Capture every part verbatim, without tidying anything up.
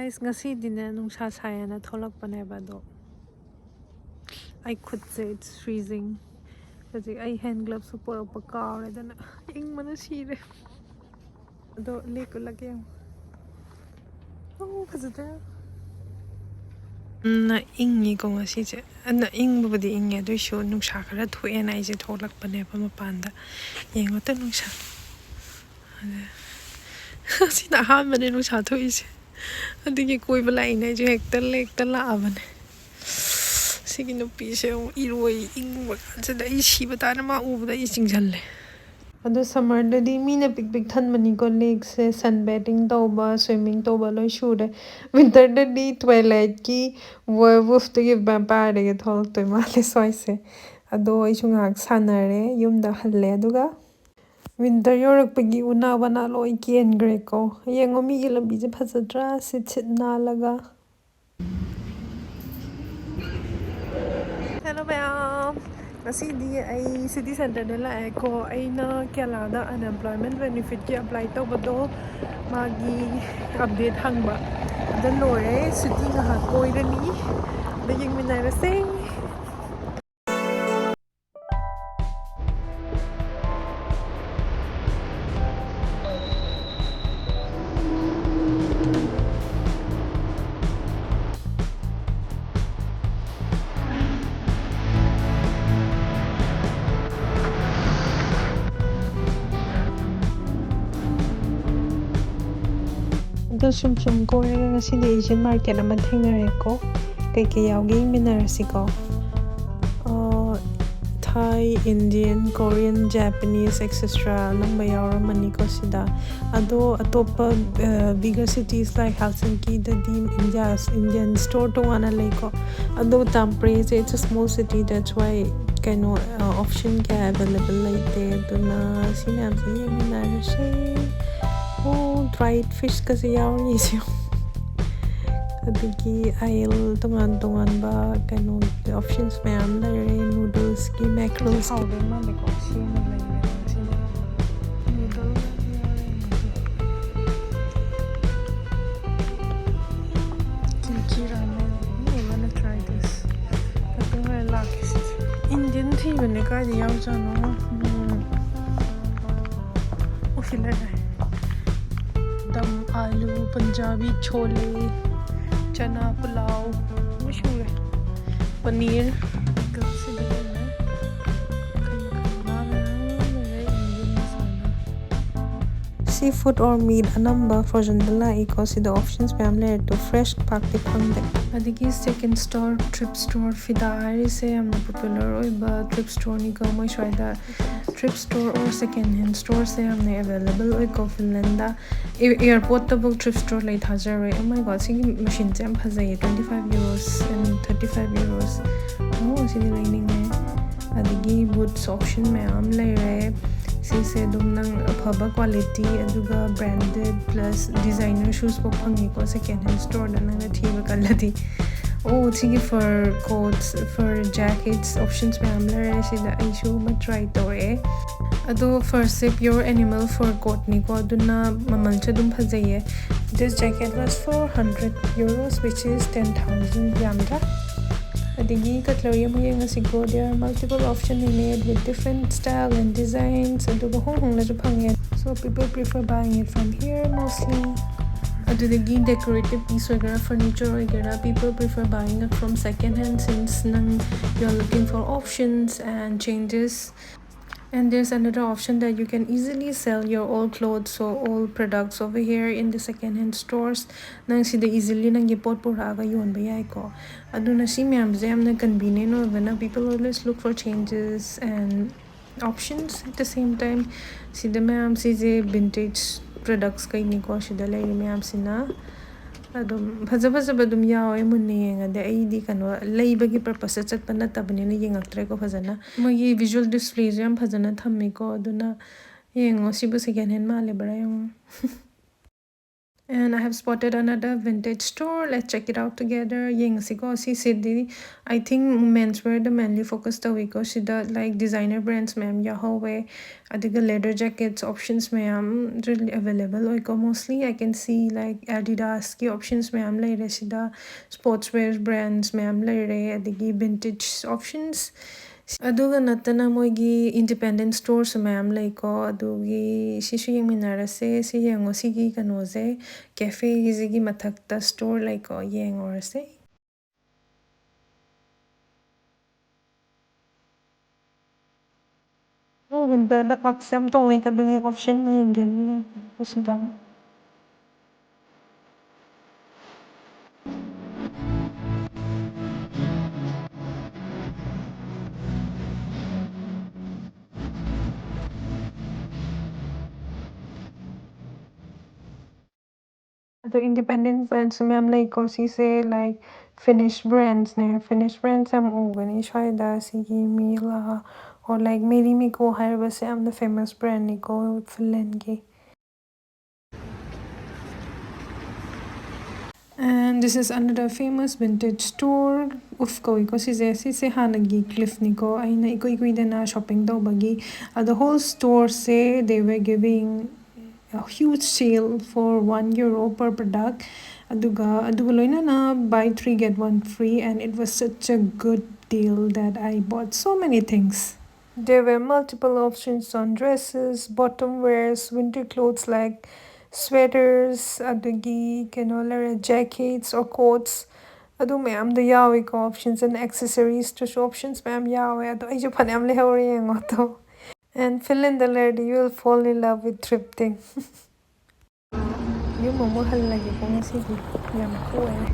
Guys, ꯉꯁꯤꯗꯤꯅꯦ ꯅꯨꯡꯁꯥ ꯁꯥꯏꯌꯦꯅ ꯊꯣꯛꯂꯛꯄꯅꯦꯕ, ꯑꯗꯣ ꯑꯩ ꯈꯨꯠꯁꯦ, it's freezing. ꯍꯧꯖꯤꯛ ꯑꯩ hand gloves ꯁꯨ ꯄꯨꯔꯛꯄ ꯀꯥꯎꯔꯦꯗꯅ, ꯏꯪꯕꯅ ꯁꯤꯔꯦ꯫ ꯑꯗꯣ ꯂꯦꯛ ꯎꯠꯂꯛꯀꯦ ꯌꯦꯡꯉꯣ꯫ ꯑꯣ, ꯐꯖꯗ꯭ꯔꯥ? ꯌꯥꯝꯅ ꯏꯪꯉꯤꯀꯣ ꯉꯁꯤꯁꯦ꯫ ꯑꯗꯨꯅ ꯏꯪꯕꯕꯨꯗꯤ ꯏꯪꯉꯦ, ꯑꯗꯨꯏꯁꯨ ꯅꯨꯡꯁꯥ ꯈꯔ ꯊꯣꯛꯑꯦꯅ ꯑꯩꯁꯦ ꯊꯣꯛꯂꯛꯄꯅꯦꯕ ꯃꯄꯥꯟꯗ꯫ ꯌꯦꯡꯉꯣ ꯇ ꯅꯨꯡꯁꯥ꯫ ꯑꯗ ꯁꯤꯅ ꯑꯍꯥꯟꯕꯅꯦ ꯅꯨꯡꯁꯥ ꯊꯣꯛꯏꯁꯦ꯫ ꯑꯗꯨꯒꯤ ꯀꯣꯏꯕ ꯂꯥꯛꯏꯅꯦ ꯑꯩꯁꯦ, ꯍꯦꯛꯇ ꯂꯦꯛꯇ ꯂꯥꯛꯑꯕꯅꯦ꯫ ꯁꯤꯒꯤ ꯅꯨꯄꯤꯁꯦ ꯑꯃꯨꯛ ꯏꯔꯣꯏ ꯏꯪꯕ ꯀꯥꯟꯁꯤꯗ ꯑꯩ ꯁꯤꯕ ꯇꯥꯔꯦ, ꯃꯥ ꯎꯕꯗ ꯑꯩ ꯆꯤꯡꯁꯜꯂꯦ꯫ ꯑꯗꯣ summer ꯗꯗꯤ ꯃꯤꯅ ꯄꯤꯛ ꯄꯤꯛ ꯊꯟꯕꯅꯤꯀꯣ ꯂꯦꯛꯁꯦ, sun bathing ꯇꯧꯕ, swimming ꯇꯧꯕ ꯂꯣꯏ ꯁꯨꯔꯦ꯫ Winter ꯗꯗꯤ Twilight ꯀꯤ werewolf ꯇꯒꯤ vampire ꯗꯒꯤ ꯊꯣꯛꯂꯛꯇꯣꯏ ꯃꯥꯜꯂꯦ ꯁ꯭ꯋꯥꯏꯁꯦ꯫ ꯑꯗꯣ ꯑꯩꯁꯨ ꯉꯥꯏꯍꯥꯛ ꯁꯥꯟꯅꯔꯦ, ꯌꯨꯝꯗ ꯍꯜꯂꯦ꯫ ꯑꯗꯨꯒ winter ꯌꯧꯔꯛꯄꯒꯤ ꯎꯅꯥ ꯋꯥꯅꯥ ꯂꯣꯏ ꯀꯦꯟꯈ꯭ꯔꯦꯀꯣ꯫ ꯌꯦꯡꯉꯣ, ꯃꯤꯒꯤ ꯂꯝꯕꯤꯁꯦ ꯐꯖꯗ꯭ꯔꯥ? ꯁꯤꯠ ꯁꯤꯠ ꯅꯥꯜꯂꯒ꯫ Hello ꯃꯌꯥꯝ, ꯉꯁꯤꯗꯤ ꯑꯩ city centre ꯗ ꯂꯥꯛꯑꯦꯀꯣ꯫ ꯑꯩꯅ ꯀꯦꯂꯥꯗ unemployment benefit ꯀꯤ apply ꯇꯧꯕꯗꯣ, ꯃꯥꯒꯤ update ꯍꯪꯕ꯫ ꯑꯗ ꯂꯣꯏꯔꯦ, city ꯉꯥꯏꯍꯥꯛ ꯀꯣꯏꯔꯅꯤ, ꯑꯗ ꯌꯦꯡꯃꯤꯟꯅꯔꯁꯦ꯫ ꯑꯗꯣ ꯁꯨꯝ ꯁꯨꯝ ꯀꯣꯏꯔꯒ ꯉꯁꯤꯗꯤ Asian market ꯑꯃ ꯊꯦꯡꯅꯔꯦꯀꯣ꯫ ꯀꯩꯀꯩ ꯌꯥꯎꯒꯦ ꯌꯦꯡꯃꯤꯟꯅꯔꯁꯤꯀꯣ꯫ ꯑꯥ, Thai, Indian, Korean, Japanese, et cetera ꯑꯅꯝꯕ ꯌꯥꯎꯔꯝꯃꯅꯤꯀꯣ ꯁꯤꯗ꯫ ꯑꯗꯣ ꯑꯇꯣꯞꯄ, ꯑ, bigger cities like Helsinki ꯗꯗꯤ India, Indian store ꯇꯣꯉꯥꯟꯅ ꯂꯩꯀꯣ꯫ ꯑꯗꯣ Tampere say, it's a small city, that's why ꯀꯩꯅꯣ, ꯑ, option ꯀꯌꯥ available ꯂꯩꯇꯦ꯫ ꯑꯗꯨꯅ ꯁꯤ ꯃꯌꯥꯝꯁꯦ ꯌꯦꯡꯃꯤꯟꯅꯔꯁꯦ꯫ ꯑꯣ, dried fish ꯀꯁꯦ ꯌꯥꯎꯔꯤ ꯁꯤ꯫ ꯑꯗꯒꯤ aisle ꯇꯣꯉꯥꯟ ꯇꯣꯉꯥꯟꯕ ꯀꯩꯅꯣ options ꯃꯌꯥꯝ ꯂꯩꯔꯦ, noodles ꯀꯤ, mackerels ꯀꯤ꯫ ꯍꯥꯎꯗꯣꯏ ꯃꯥꯜꯂꯦꯀꯣ, ꯁꯤ ꯑꯣꯏꯅ ꯂꯩꯔꯦ ꯉꯁꯤꯗꯤ꯫ Noodle ꯌꯥꯎꯔꯦ꯫ ꯏꯕꯅꯦ ꯀꯥꯏꯗ ꯌꯥꯎꯖꯥꯠꯅꯣ? ꯎꯝ꯫ ꯑꯣ, ꯁꯤ ꯂꯩꯔꯦ꯫ ꯗꯝ ꯑꯥꯂꯨ, ꯄꯟꯖꯥꯕꯤ ꯆꯣꯂꯦ, ꯆꯅꯥ ꯄꯨꯂꯥꯎ, ꯂꯣꯏ ꯁꯨꯔꯦ꯫ ꯄꯅꯤꯔ, ꯀꯞꯁꯤꯗ ꯂꯩꯔꯦ꯫ ꯃꯈꯜ ꯃꯈꯜ ꯉꯥ ꯃꯌꯥꯝ ꯂꯩꯔꯦ, Indian masala. Seafood or meat ꯑꯅꯝꯕ frozenꯗ ꯂꯥꯛꯏꯀꯣ꯫ ꯁꯤꯗ options ꯃꯌꯥꯝ ꯂꯩꯔꯦ, ꯑꯗꯣ fresh ꯄꯥꯛꯇꯤ ꯐꯪꯗꯦ꯫ ꯑꯗꯒꯤ second store, thrift store, ꯐꯤꯗꯥ ꯍꯥꯏꯔꯤꯁꯦ ꯌꯥꯝꯅ popular ꯑꯣꯏꯕ thrift storeꯅꯤꯀꯣ꯫ ꯃꯣꯏ ꯁ꯭ꯋꯥꯏꯗ thrift store or second hand storeꯁꯦ ꯌꯥꯝꯅ available ꯑꯣꯏꯀꯣ ꯐꯤꯟꯂꯦꯟꯗ꯫ ꯑꯦ-, airportꯇꯕꯨ thrift store ꯂꯩ ꯊꯥꯖꯔꯣꯏ꯫ Oh my God, ꯁꯤꯒꯤ machineꯁꯦ ꯌꯥꯝ ꯐꯖꯩꯌꯦ, twenty five euros and thirty five euros꯫ ꯑꯣ, ꯁꯤꯗꯤ ꯂꯩꯅꯤꯡꯉꯦ꯫ ꯑꯗꯒꯤ boots option ꯃꯌꯥꯝ ꯂꯩꯔꯦ꯫ ꯁꯤꯁꯦ ꯑꯗꯨꯝ ꯅꯪ ꯑꯐꯕ quality ꯑꯗꯨꯒ branded plus designer shoes ꯐꯥꯎ ꯐꯪꯉꯤꯀꯣ second hand storeꯗ ꯅꯪꯅ ꯊꯤꯕ ꯀꯜꯂꯗꯤ꯫ ꯑꯣ, ꯁꯤꯒꯤ fur coats, fur jackets options ꯃꯌꯥꯝ ꯂꯩꯔꯦ꯫ ꯁꯤꯗ ꯑꯩꯁꯨ ꯑꯃ try ꯇꯧꯔꯛꯑꯦ꯫ ꯑꯗꯣ furꯁꯦ pure animal fur coatꯅꯤꯀꯣ, ꯑꯗꯨꯅ ꯃꯃꯜꯁꯨ ꯑꯗꯨꯝ ꯐꯖꯩꯌꯦ꯫ This jacket was four hundred euros, which is ten thousand, ꯌꯥꯝꯗ꯭ꯔꯥ? ꯑꯗꯒꯤ cutlery ꯑꯃꯨꯛ ꯌꯦꯡꯉꯁꯤꯀꯣ꯫ There are multiple option in it with different style and designs. ꯑꯗꯨꯒ ꯍꯣꯡ ꯍꯣꯡꯅꯁꯨ ꯐꯪꯉꯦ꯫ So people prefer buying it from here mostly. ꯑꯗꯨꯗꯒꯤ decorative piece ꯑꯣꯏꯒꯦꯔꯥ, furniture ꯑꯣꯏꯒꯦꯔꯥ, people prefer buying it from second hand since ꯅꯪ, you are looking for options and changes. And there's another option that you can easily sell your old clothes or old products over here in the second hand stores. ꯅꯪ ꯁꯤꯗ easily ꯅꯪꯒꯤ ꯄꯣꯠ ꯄꯨꯔꯛꯑꯒ ꯌꯣꯟꯕ ꯌꯥꯏꯀꯣ꯫ ꯑꯗꯨꯅ ꯁꯤ ꯃꯌꯥꯝꯁꯦ ꯌꯥꯝꯅ convenient ꯑꯣꯏꯕꯅ, people always look for changes and options at the same time. ꯁꯤꯗ ꯃꯌꯥꯝ ꯁꯤꯁꯦ vintage products ꯀꯩꯅꯤꯀꯣ, ꯁꯤꯗ ꯂꯩꯔꯤ ꯃꯌꯥꯝꯁꯤꯅ꯫ ꯑꯗꯨꯝ ꯐꯖ ꯐꯖꯕ ꯑꯗꯨꯝ ꯌꯥꯎꯋꯦ, ꯃꯨꯟꯅ ꯌꯦꯡꯉꯗꯤ꯫ ꯑꯩꯗꯤ ꯀꯩꯅꯣ, ꯂꯩꯕꯒꯤ purposeꯇ ꯆꯠꯄ ꯅꯠꯇꯕꯅꯤꯅ ꯌꯦꯡꯉꯛꯇ꯭ꯔꯦꯀꯣ ꯐꯖꯅ꯫ ꯃꯣꯏꯒꯤ visual displayꯁꯨ ꯌꯥꯝ ꯐꯖꯅ ꯊꯝꯃꯤꯀꯣ, ꯑꯗꯨꯅ ꯌꯦꯡꯉꯣ, ꯁꯤꯕꯨ second hand ꯃꯥꯜꯂꯤꯕ꯭ꯔꯥ ꯌꯦꯡꯉꯣ꯫ And I have spotted another vintage store. Let's check it out together. ꯌꯦꯡꯉꯁꯤꯀꯣ꯫ ꯁꯤꯁꯤꯗꯤ, I think, menswearꯗ mainly focus ꯇꯧꯏꯀꯣ꯫ ꯁꯤꯗ, like, designer brands ꯃꯌꯥꯝ ꯌꯥꯎꯍꯧꯋꯦ꯫ ꯑꯗꯨꯒ leather jackets options ꯃꯌꯥꯝ available ꯑꯣꯏꯀꯣ꯫ Mostly I can see, like, Adidasꯀꯤ options ꯃꯌꯥꯝ ꯂꯩꯔꯦ ꯁꯤꯗ, sportswear brands ꯃꯌꯥꯝ ꯂꯩꯔꯦ, ꯑꯗꯒꯤ vintage options꯫ ꯑꯗꯨꯒ ꯅꯠꯇꯅ ꯃꯣꯏꯒꯤ independent storeꯁꯨ ꯃꯌꯥꯝ ꯂꯩꯀꯣ꯫ ꯑꯗꯨꯒꯤ ꯁꯤꯁꯨ ꯌꯦꯡꯃꯤꯟꯅꯔꯁꯦ꯫ ꯁꯤ ꯌꯦꯡꯉꯣ, ꯁꯤꯒꯤ ꯀꯩꯅꯣꯁꯦ, cafeꯒꯤꯁꯤꯒꯤ ꯃꯊꯛꯇ store ꯂꯩꯀꯣ, ꯌꯦꯡꯉꯨꯔꯁꯦ꯫ ꯋꯤꯟꯇꯔꯗ ꯀꯛꯁꯦ ꯌꯥꯝ ꯇꯣꯡꯉꯦ, ꯑꯗꯨꯒꯤ option ꯌꯦꯡꯒꯦ꯫ ꯁꯤꯗ꯫ ꯑꯗꯣ independent brandꯁꯨ ꯃꯌꯥꯝ ꯂꯩꯀꯣ꯫ ꯁꯤꯁꯦ, like, Finnish brandsꯅꯦ꯫ Finnish brands ꯌꯥꯝ ꯎꯒꯅꯤ ꯁ꯭ꯋꯥꯏꯗ꯫ ꯁꯤꯒꯤ Miela or, like, Merimiko ꯍꯥꯏꯔꯤꯕꯁꯦ ꯌꯥꯝꯅ famous brandꯅꯤꯀꯣ, Finlandꯒꯤ꯫ And this is another famous vintage store. ꯎꯐ ꯀꯧꯏꯀꯣ ꯁꯤꯁꯦ꯫ ꯁꯤꯁꯦ ꯍꯥꯟꯅꯒꯤ Cliffꯅꯤꯀꯣ꯫ ꯑꯩꯅ ꯏꯀꯨꯏ ꯀꯨꯏꯗꯅ shopping ꯇꯧꯕꯒꯤ꯫ ꯑꯗꯣ whole storeꯁꯦ, they were giving a huge sale for one euro per product. ꯑꯗꯨꯒ, ꯑꯗꯨꯒ ꯂꯣꯏꯅꯅ buy three get one free, and it was such a good deal that I bought so many things. There were multiple options on dresses, bottom wears, winter clothes like sweaters, ꯑꯗꯒꯤ ꯀꯩꯅꯣ ꯂꯩꯔꯦ, jackets or coats, ꯑꯗꯨ ꯃꯌꯥꯝꯗꯣ ꯌꯥꯎꯏꯀꯣ꯫ Options and accessoriesꯇꯁꯨ options ꯃꯌꯥꯝ ꯌꯥꯎꯋꯦ꯫ ꯑꯗꯣ ꯑꯩꯁꯨ ꯐꯅꯌꯥꯝ ꯂꯩꯍꯧꯔꯦ, ꯌꯦꯡꯉꯣ ꯑꯗꯣ꯫ And Finlandꯗ ꯂꯩꯔꯗꯤ you will fall in love with thrifting. ꯌꯨꯝ ꯑꯃꯨꯛ ꯍꯜꯂꯒꯦꯀꯣ ꯉꯁꯤꯗꯤ, ꯌꯥꯝ ꯀꯣꯏꯔꯦ꯫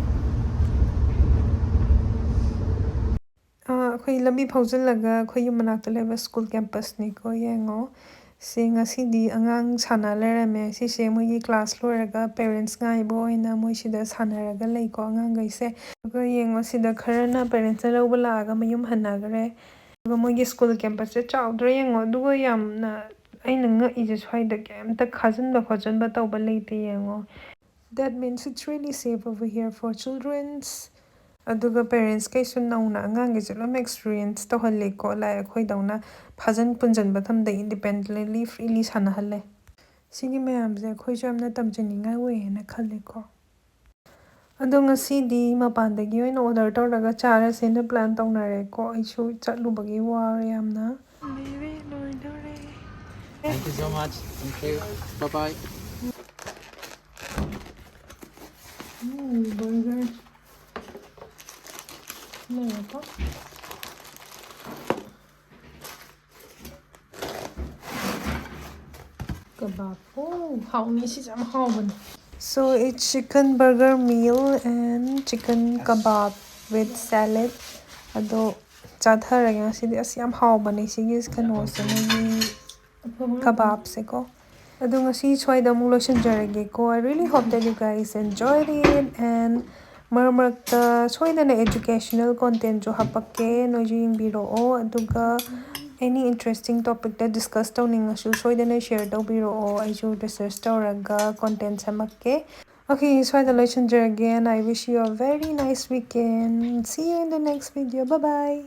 ꯑꯥ, ꯑꯩꯈꯣꯏ ꯂꯝꯕꯤ ꯐꯥꯎꯖꯤꯜꯂꯒ ꯑꯩꯈꯣꯏ ꯌꯨꯝ ꯃꯅꯥꯛꯇ ꯂꯩꯕ school campusꯅꯤꯀꯣ, ꯌꯦꯡꯉꯣ꯫ ꯁꯤ ꯉꯁꯤꯗꯤ ꯑꯉꯥꯡ ꯁꯥꯟꯅ ꯂꯩꯔꯝꯃꯦ꯫ ꯁꯤꯁꯦ ꯃꯣꯏꯒꯤ class ꯂꯣꯏꯔꯒ parents ꯉꯥꯏꯕ ꯑꯣꯏꯅ ꯃꯣꯏ ꯁꯤꯗ ꯁꯥꯟꯅꯔꯒ ꯂꯩꯀꯣ, ꯑꯉꯥꯡꯈꯩꯁꯦ꯫ ꯑꯗꯨꯒ ꯌꯦꯡꯉꯣ, ꯁꯤꯗ ꯈꯔꯅ parentsꯅ ꯂꯧꯕ ꯂꯥꯛꯑꯒ ꯃꯌꯨꯝ ꯍꯟꯅꯈ꯭ꯔꯦ꯫ ꯑꯗꯨꯒ ꯃꯣꯏꯒꯤ school campusꯁꯦ ꯆꯥꯎꯗ꯭ꯔꯥ ꯌꯦꯡꯉꯣ꯫ ꯑꯗꯨꯒ ꯌꯥꯝꯅ ꯑꯩꯅ ꯉꯛꯏꯁꯦ, ꯁ꯭ꯋꯥꯏꯗ ꯀꯩꯝꯇ ꯈꯥꯖꯤꯟꯕ ꯈꯣꯠꯆꯤꯟꯕ ꯇꯧꯕ ꯂꯩꯇꯦ, ꯌꯦꯡꯉꯣ꯫ That means it's really safe over here for children's. ꯑꯗꯨꯒ parentsꯈꯩꯁꯨ ꯅꯧꯅ ꯑꯉꯥꯡꯈꯩꯁꯨ ꯂꯣꯏꯅꯃꯛ experience ꯇꯧꯍꯜꯂꯦꯀꯣ꯫ Like ꯑꯩꯈꯣꯏꯗꯧꯅ ꯐꯥꯖꯤꯟ ꯄꯨꯟꯁꯤꯟꯕ ꯊꯝꯗꯦ, independently freely ꯁꯥꯟꯅꯍꯜꯂꯦ꯫ ꯁꯤꯒꯤ ꯃꯌꯥꯝꯁꯦ ꯑꯩꯈꯣꯏꯁꯨ ꯌꯥꯝꯅ ꯇꯝꯖꯅꯤꯡꯉꯥꯏ ꯑꯣꯏꯌꯦꯅ ꯈꯜꯂꯦꯀꯣ꯫ ꯑꯗꯣ ꯉꯁꯤꯗꯤ ꯃꯄꯥꯟꯗꯒꯤ ꯑꯣꯏꯅ ꯑꯣꯔꯗꯔ ꯇꯧꯔꯒ ꯆꯥꯔꯁꯦꯅ ꯄ꯭ꯂꯥꯟ ꯇꯧꯅꯔꯦꯀꯣ꯫ ꯑꯩꯁꯨ ꯆꯠꯂꯨꯕꯒꯤ ꯋꯥꯔꯦ ꯌꯥꯝꯅ꯫ Thank you so much. Thank you. Bye bye. Um, burger ꯂꯩꯔꯦꯀꯣ꯫ ꯀꯕꯥꯕ꯫ ꯑꯣ, ꯍꯥꯎꯅꯤ꯫ ꯁꯤꯁꯦ ꯌꯥꯝ ꯍꯥꯎꯕꯅꯦ꯫ So it's chicken burger meal and chicken kebab with salad. ꯑꯗꯣ ꯆꯥꯊꯔꯒꯦ ꯉꯁꯤꯗꯤ꯫ ꯑꯁ, ꯌꯥꯝ ꯍꯥꯎꯕꯅꯦ ꯁꯤꯒꯤ ꯀꯩꯅꯣꯁꯦ, ꯃꯣꯏꯒꯤ ꯀꯕꯥꯕꯁꯦꯀꯣ꯫ ꯑꯗꯣ ꯉꯁꯤ ꯁ꯭ꯋꯥꯏꯗ ꯑꯃꯨꯛ ꯂꯣꯏꯁꯤꯟꯖꯔꯒꯦꯀꯣ꯫ I really hope that you guys enjoyed it and ꯃꯔꯛ ꯃꯔꯛꯇ ꯁꯣꯏꯗꯅ educational contentꯁꯨ ꯍꯥꯞꯄꯛꯀꯦ, ꯅꯣꯏꯁꯨ ꯌꯦꯡꯕꯤꯔꯛꯑꯣ꯫ ꯑꯗꯨꯒ any interesting topicꯇ discuss ꯇꯧꯅꯤꯡꯉꯁꯨ ꯁꯣꯏꯗꯅ share ꯇꯧꯕꯤꯔꯛꯑꯣ, ꯑꯩꯁꯨ research ꯇꯧꯔꯒ content ꯁꯦꯝꯃꯛꯀꯦ꯫ Okay, ꯁ꯭ꯋꯥꯏꯗ ꯂꯣꯏꯁꯤꯟꯖꯔꯒꯦ and I wish you a very nice weekend. See you in the next video. Bye bye.